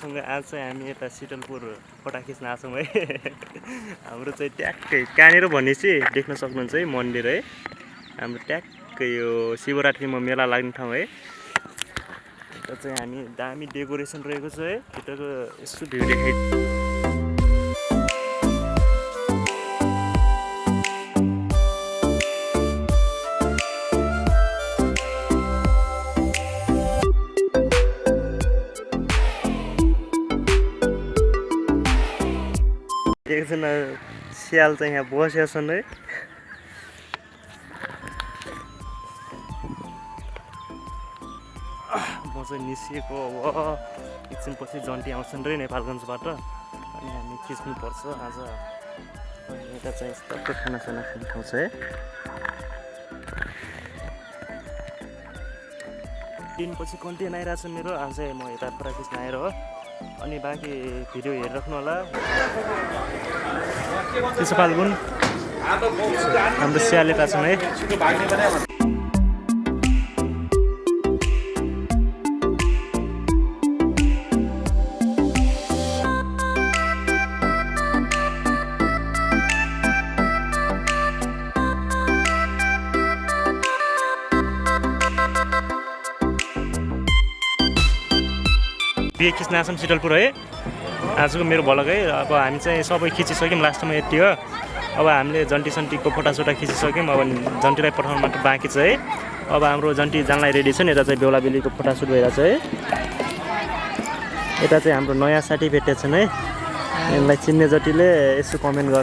साथीहरूसँग आज चाहिँ हामी यता सिटलपुर फोटा खिच्न आछौँ है। हाम्रो चाहिँ ट्याक्कै कहाँनिर भनेपछि देख्न सक्नुहुन्छ है मन्दिर है। हाम्रो ट्याक्कै यो शिवरात्रिमा मेला लाग्ने ठाउँ है। यता चाहिँ हामी दामी डेकोरेसन रहेको छ है। भित्रको यसो भ्यू देखाइ एकजना स्याल चाहिँ यहाँ बसेका छन् है। म चाहिँ निस्किएको अब एकछिनपछि जन्टी आउँछन् रे नेपालगञ्जबाट अनि हामी खिच्नुपर्छ आज। यता चाहिँ यस्तो खानासाना खाने ठाउँ छ है। दिनपछि कन्टेन्ट आइरहेको छ मेरो। आज चाहिँ म यता फोटा खिच्न आएर हो। अनि बाँकी भिडियो हेरिराख्नु होला। त्यसो फाल्गुन हाम्रो स्याल यता छन् है। बिहे खिच्न आछौँ सिटलपुर है। आजको मेरो भ्लग है। अब हामी चाहिँ सबै खिचिसक्यौँ। लास्टमा यति हो। अब हामीले जन्टी सन्टीको फोटासोटा खिचिसक्यौँ। अब जन्टीलाई पठाउनु मात्र बाँकी छ है। अब हाम्रो जन्टी जानलाई रेडी छ नि। यता चाहिँ बेहुला बेलीको फोटासुट भइरहेको छ है। यता चाहिँ हाम्रो नयाँ साथी भेटेको छन् है। यसलाई चिन्ने जतिले यसो कमेन्ट गर्नु।